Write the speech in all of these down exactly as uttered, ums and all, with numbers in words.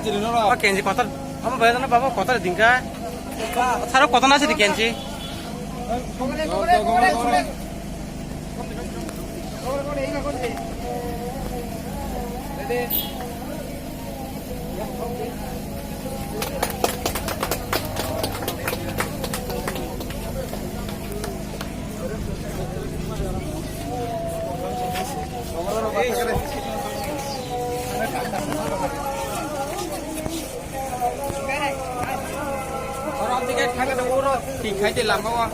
O kenji kotor, omo bai jana baba kotor dingka. Saro kotor na sidi kenji. Oro abdi khe thangkhe tongo oro, twi khai twi lama o.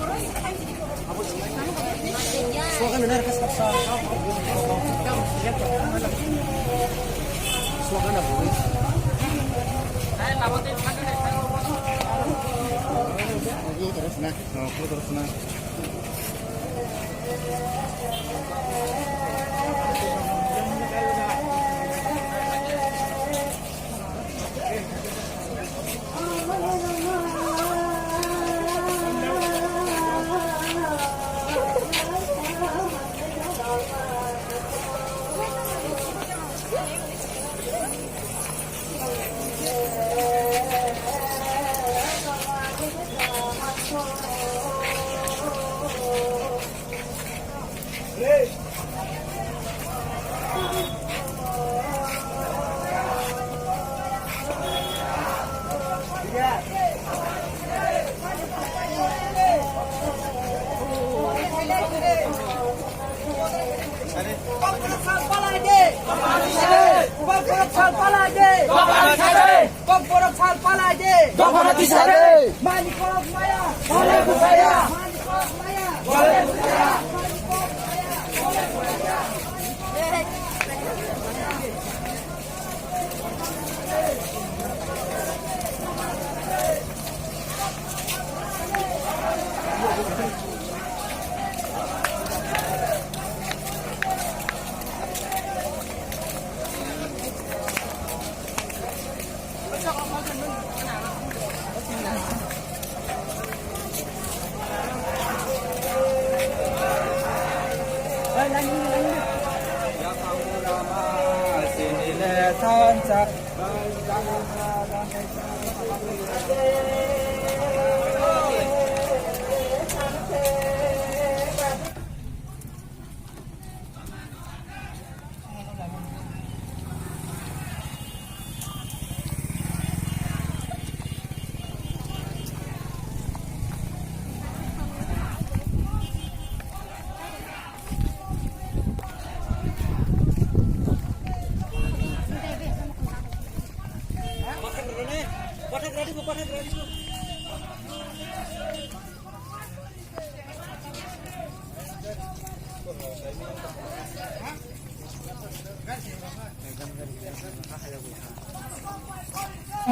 Kokborok sal palai de! Kokborok sal palai de! Kokborok sal palai de! Kokborok sal palai de! Kokborok sal palai de! Mani kok maya! Mani kok maya! Mani kok maya!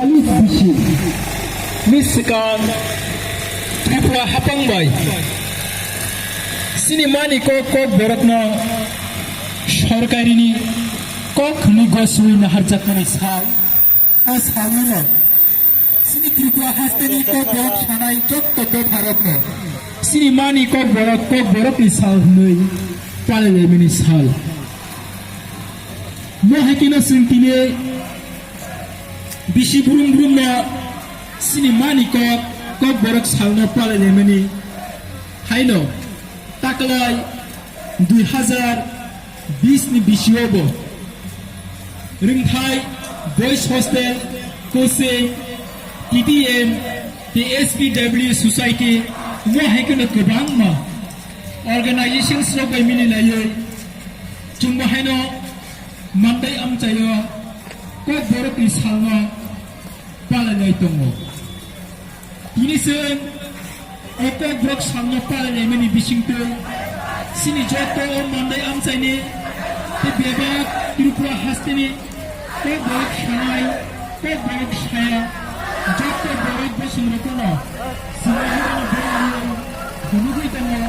Ani bisi ni swkang Tripura hapang bai chini mani kok, kokborokno sorkarini kok hwnwi goswi naharjakmani sal, o salno chini Tripura hasteni kokborok sanai jotto dopharokno chini mani kokborok, kokborokni sal hwnwi palailaimani sal. Mo hai kheno chwng tini bisi brum brumno chini mani kok, kokborok salno palailaimani haino taklai dui hazar bis ni bisio bo Rwngthai Boys Hostel, Koseng, T T M, tei S P W Society, omo hai kheno kwbangma organizations rok bai mili laiwi chwngbo haino mandai amchaio kokborokni salno palai lai tongo. Tini chwng o kokborok salno palai laimani bisingtwi chini joto o mandai amchaini tei bebak Tripura hasteni kokborok sanai, kokborok saya, joto borok bosongrokno chwng abono phunugwi tongo.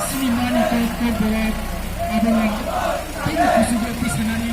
Chini mani kok, kokborok abono teibo kuchugo tisanani.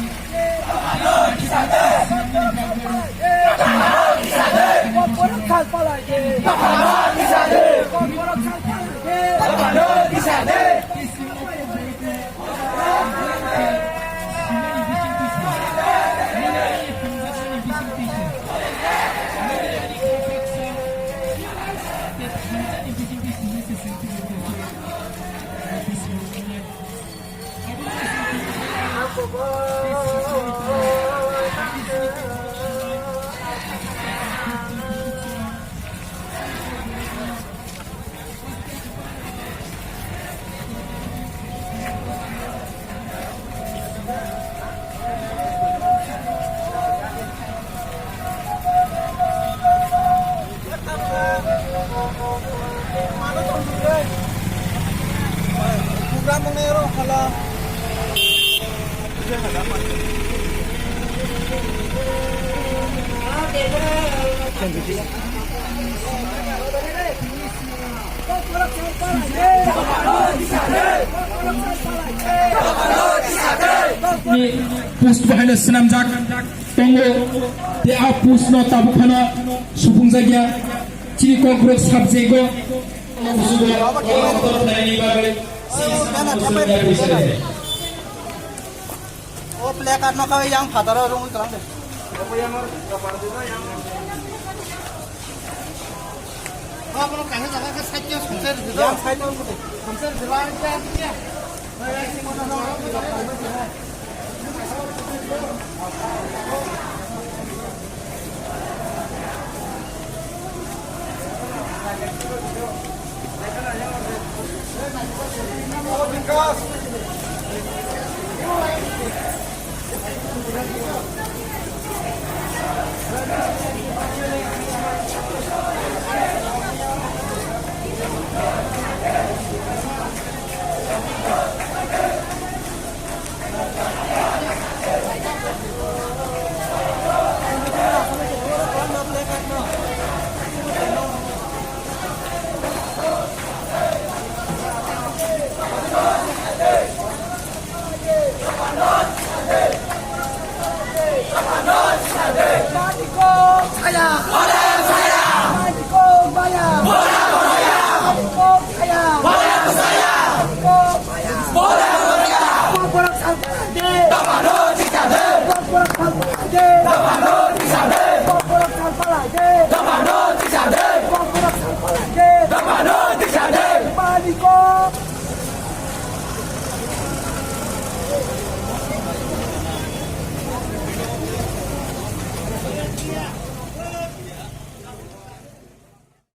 Ni post bahaino swnamjak tongo, tei a post no tabuk phano suphungjak ya. Chini Kokborok subject o O placard no khawi yang phataro rung tlang de. Abono kaisa jaga khe side o songsa rwdi do. Yang side o rwdi. Songsa rwdi ba, ya, ya.